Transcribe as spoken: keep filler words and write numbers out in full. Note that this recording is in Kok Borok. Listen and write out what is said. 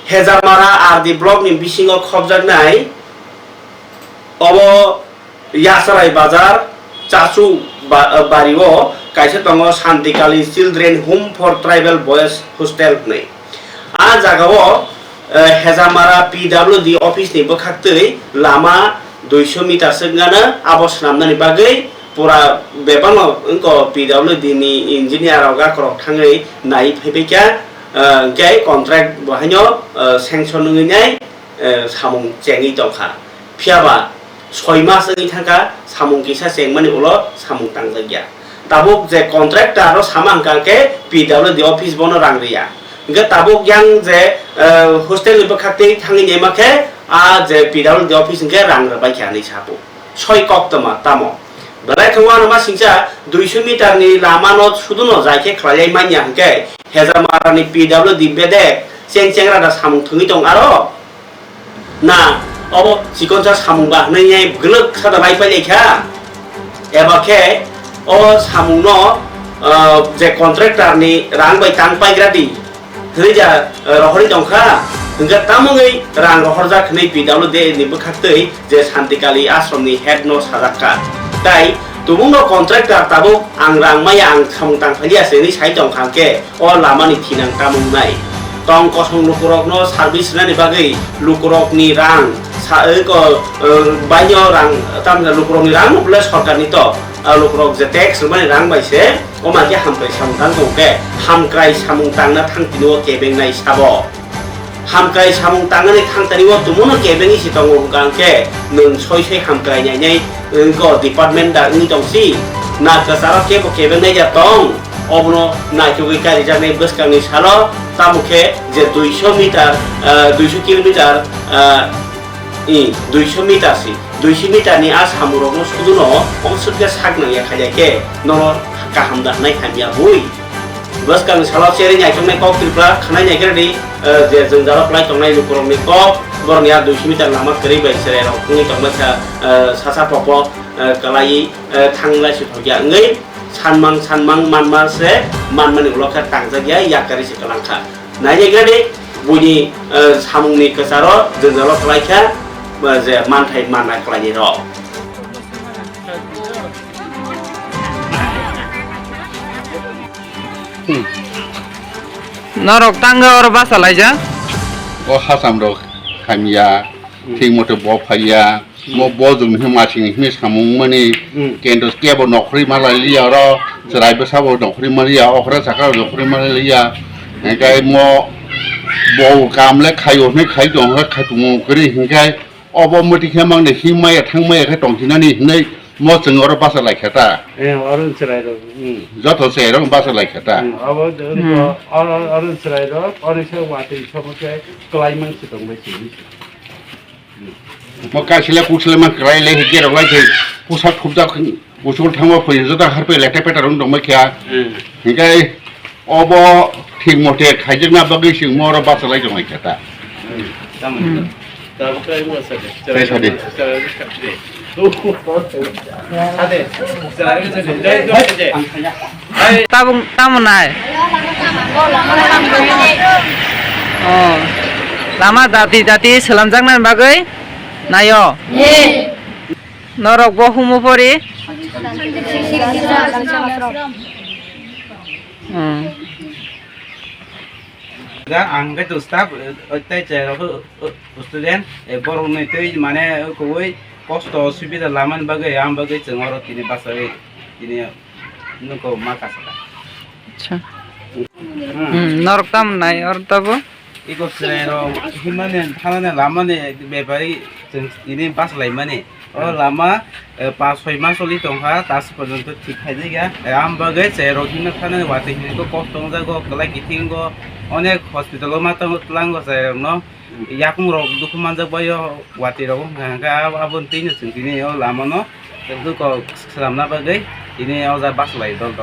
Hezamara R D block ni bisingo khobjaknai obo Yasarai Bazar Chachu ba-, bari o kaisa tongo Santikali Children Home for Tribal Boys Hostel hwnwi. A jagao, eh, Hezamara P W D office ni bwkhaktwi lama duiso meter swk gana abo swnamnani bagwi pura bebakno wngkha P W D ni engineer rok akorok thangwi nai phaibaikha, eh, hwnkhe contract bo haino, eh, sanction wngwi nai, eh, samung chengwi tongkha. Phiyaba soi mas wngwi thangkha, samung kisa chengmani ulo samung tangjakya. Tabuk je contractor ro sama hwnkha khe P W D office bono rang riya. Hwnkhe tabuk yang je, eh, hostel ni bwkhaktwi thangwi naima khe a je P W D office hwnkhe rang rwbaikha hinwi sabu. Soi koktwma tamo. Belai khe uanama singcha duiso meter ni lama no sudu no jai khe khlaiwi manya hwnkhe Hezamara ni P W D bedek cheng cheng rada samung thwngwi tong aro. Na, obo chikonsa samung ba hwnwi nai gwlwk sada lai pailai kha. Eba khe o samung no, ah, je contractor ni rang bai tang paigra di hwnwi ja, ah, rohorwi tong kha. Hwnkhe tamo wngwi rang rohorjak hwnwi P W D ni bwkhaktwi je Santikali ashram ni head no sajak kha. Tai tubung no contractor tabuk ang rang maya ang samung tang phaliya se hwnwi sai tong kha hwnkhe o lama ni thinang tamo wngnai. Tong kosong lukurokno service rwnani bagwi lukurokni rang sa-, eko, eh, baino rang, tamni lukurokni rang no belai sorkarni to, ah, lukurok je tax rwmani rang bai se, o ma khe hamkrai samung tang tong khe, hamkrai samung tangna thang tini o kebengnai sabo. Hamkrai samung tangnani thang tani o tumuno kebengwi se tongo hwnkha hwnkhe, nwng soi soi hamkrai nainai, wngkha department da wngwi tong si, na kwcharo kebo kebengnai ja tong. Obono naitugwi karijaknai bwskangni salo, tamo khe je duiso meter, ah, duiso kilometer, ah, i, duiso meter si, duiso meter ni a samurokno suduno omo sut khe sak nangya khailai khe nono kaham da hwnwi hamya bui. Bwskangni salo cherwi naituknai kok Tripura khanai naikradi, ah, je jwngjalo kwlai tongnai lukurokni kok, borokni a duiso meter lama kwrwi bai chwrairok wngwi tongmani sa, ah, sasa popo, ah, kwlaiwi, ah, thanglai sithokya wngwi. Sanmang sanmang manma se manmani ulo khe tangjak ya, yakari se kwlang kha. Nainaigra di, buini, eh, samungni kwcharo jwngjalo kwlai kha, eh, je manthai manna kwlaini rok. Hmm. Norok tangwi oro basa laijak? O hacham rok hamya, hmm, thik mote bo phaiya. Mo bo jwng hwnwi masing hwnwi samung mani, hmm, kendo kebo nokhorwi ma lai liya oro, chwrai bwsa bo nokhorwi ma liya, okra chakra nokhorwi ma lai liya. Hingkai mo bo kam le khaio hwnwi khai tong hwnwi khai tongmung kwrwi hingkai obo mwtwi khe mang de him maya thang maya khe tong sinani hwnwi mo chwng oro basa lai khe ta. Eh, oro chwrai rok, hmm. Joto chwrai rok basa lai khe ta. Hmm, abo de, hmm, oro, oro chwrai rok, oro se watwi sobo khe klai mang se tong bai se. Mo kaisile kuksile ma kwlai le hikhe rok lai thai pusa thupjak kuchukul thangma phoi jota harpe lekha peta rung tongma kya. Hmm. Hikai obo thik mote khaijakna bagwi sing mo oro basa lai tongmai kya ta. Hmm. Tamo. Hmm. Tamo kai mo sa de. Kai sa de. Sa de. Sa de. Sa de. Tabung, tamo nai? Oh. Lama jati jati selamjaknani bagwi naio. Norok bo humo pori. Hmm. Ang khe to staff, eh, tei chwrairok, eh, student, eh, borokni twi mane, eh, kwbui kosto osubida lamani bagwi, ang bagwi chwng oro tini bachai tini nokho ma kasa kha. Acha. Hmm. Hmm, norok tamo nai oro tabo? Iko chwrairok himani, thanani, lamani bepari chwng tini bachalaimani. O lama, eh, pas soi mas choli tongkha, tas porjonto thik khaijak ya. Eh, ang bagwi chwrairok himna thanani watwi hinwi kok tongjago, kwlai kitingo, onek hospital o ma tongo, tlango chwrairokno. Yakung rok dukhu manjak bai o watwi rok wngkha, hwnkhe abo, aboni twino chwng tini o lama no dukho swnamna bagwi tini o jaga bachalai dol dol.